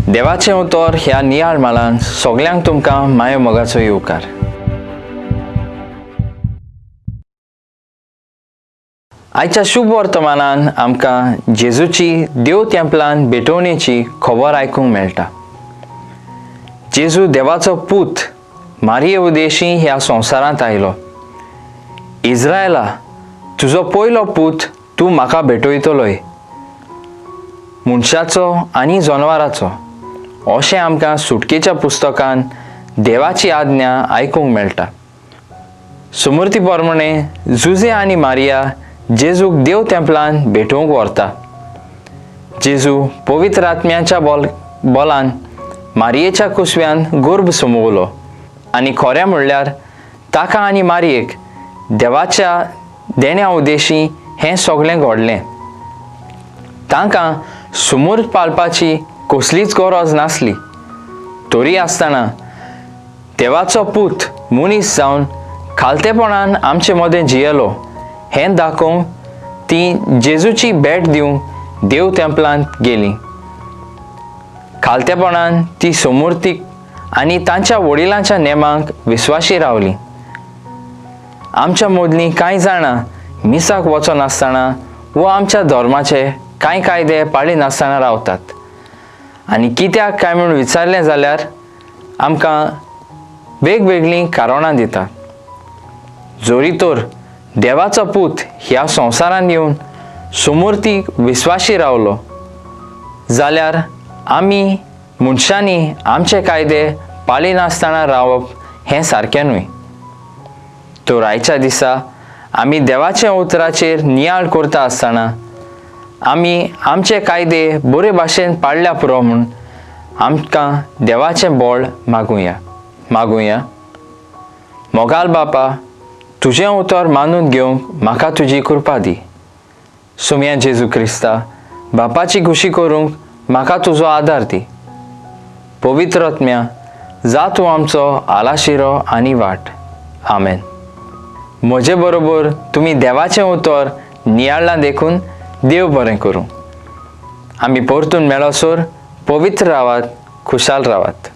देवाचें उतर ह्या नियाळ मालान सगल्यांक तुमकां मायो मोगाचो येवकार. आयच्या शुभ वर्तमानान आमकां जेजूची देव तेंपलान भेटवणेची खबर आयकूंक मेळटा. जेजू देवाचो पूत मारिये उदेशी ह्या संवसारांत आयलो. इज्रायला, तुजो पयलो पूत तूं म्हाका भेटयतलोय, मनशाचो आनी जनवराचो, अशें आमकां सुटकेच्या पुस्तकान देवाची आज्ञा आयकूंक मेळटा. सुमूर्ती प्रमाणे जुजे आनी मारिया जेजूक देव तेंपलान भेटोवंक व्हरता. जेजू पवित्र आत्म्याच्या बोलान मारियेच्या कुसव्यान गर्भ समवलो आनी खरें म्हणल्यार ताका आनी मारियेक देवाच्या देण्या उद्देशी हें सगळें घडलें. तांकां सुमूर्त पाळपाची कसलीच गरज नासली, तरी आसतना देवाचो पूत मनीस जावन खालतेपणान आमचे मदें जियेलो हें दाखोवंक ती जेजूची भेट दिवंक देव तेंपलांत गेली. खालतेपणान ती समूर्तीक आनी तांच्या वडिलांच्या नेमांक विस्वाशी रावली. आमच्या मदलीं कांय जाणां मिसाक वचनासतना वो आमच्या धर्माचे कांय कायदे पाळिनासतना रावतात आनी कित्याक काय म्हूण विचारलें जाल्यार आमकां वेगवेगळीं कारणां दितात. जोरी तर देवाचो पूत ह्या संवसारांत येवन सुमूर्तीक विस्वाशी रावलो जाल्यार आमी मनशांनी आमचे कायदे पाळिनासतना रावप हें सारकें न्हय. तर आयच्या दिसा आमी देवाच्या उतराचेर नियाळ करता आसतना आमी आमचे कायदे बरे भाशेन पाळ्ळ्या पुरो म्हूण आमकां देवाचें बळ मागुया मागुया. मोगाल बापा, तुजें उतर मानून घेवंक म्हाका तुजी कृपा दी. सुम्या जेजू क्रिस्ता, बापाची खुशी करूंक म्हाका तुजो आदार दी. पवित्र आत्म्या, जा तूं आमचो आलाशिरो आनी वाट. आमेन. म्हजे बरोबर तुमी देवाचें उतर नियाळ्ळां देखून देव बरें करूं. आमी परतून मेळसर पवित्र रावात, खुशाल रावात.